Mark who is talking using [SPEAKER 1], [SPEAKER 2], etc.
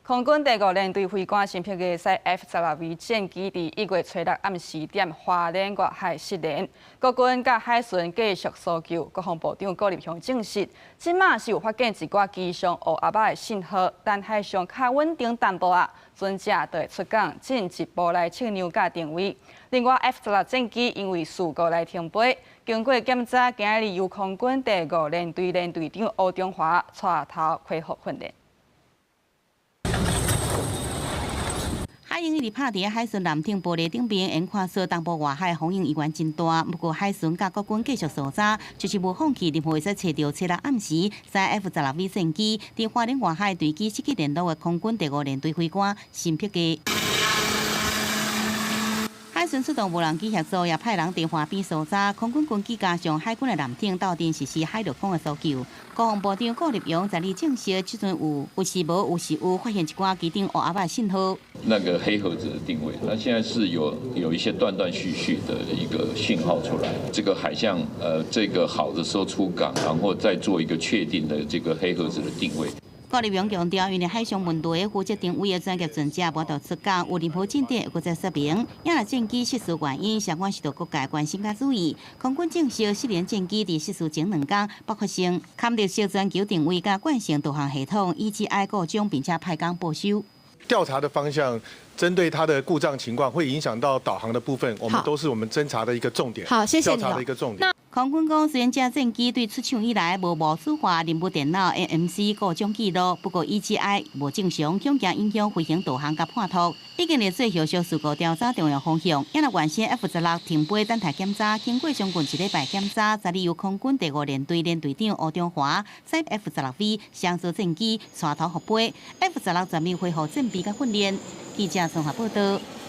[SPEAKER 1] 空軍第五聯隊飛官新北的 F-16V 戰機，佇1月初六暗時踮花蓮外海失聯，國軍佮海巡繼續搜救。國防部長郭立雄證實，這馬是有發現一寡機上烏鴉仔的信號，等海上較穩定淡薄仔，船隻就會出港進一步來測量佮定位。另外，F-16戰機因為事故來停飛，經過檢查，今仔日由空軍第五聯隊聯隊長吳中華帶頭恢復訓練。
[SPEAKER 2] 海鷹一直拍佇海巡艦艇玻璃頂面，眼看說東部外海風浪依然真大。不過海巡佮國軍繼續搜查，就是無放棄任何會使揣著初六暗時，駛 F-16V 戰機佇花蓮外海隨機失去聯絡的空軍第五聯隊飛官辛柏基。海巡出動無人機協助，也派人佇岸邊搜查。空軍軍機加上海軍的艦艇鬥陣實施海陸空的搜救。國防部長顧立雄十二證實，這陣有有是無有是有發現一寡機頂烏鴉仔信號。
[SPEAKER 3] 那個黑盒子的定位，那現在是有一些斷斷續續的一個信號出來。這個海象，這個好的時候出港，然後再做一個確定的這個黑盒子的定位。
[SPEAKER 2] 顧立雄強調，因為海上問題負責定位的專業船隻無法出港，有任何進展會閣再說明。也若戰機失事原因，相關受到各界關心佮注意。空軍證實，失聯戰機佇失事前2工，爆發生坎特式全球定位佮慣性導航系統 EGI 故障，並且派工報修。
[SPEAKER 4] 調查的方向，針對它的故障情況，會影響到導航的部分，我們都是我們偵查的一個重點。
[SPEAKER 5] 好，謝謝
[SPEAKER 4] 調查的一個重點。
[SPEAKER 2] 空軍講，雖然這戰機對出廠以來無模組化任務電腦 AMC 故障記錄，不過 EGI 無正常，恐驚影響飛行導航佮判讀，已經咧做後續事故調查重要方向。也若原先 F-16停飛等待檢查，經過將近一禮拜檢查，十二由空軍第五聯隊聯隊長吳中華駛 F-16V 雙座戰機帶頭復飛，F-16全面恢復戰備佮訓練。記者綜合報道。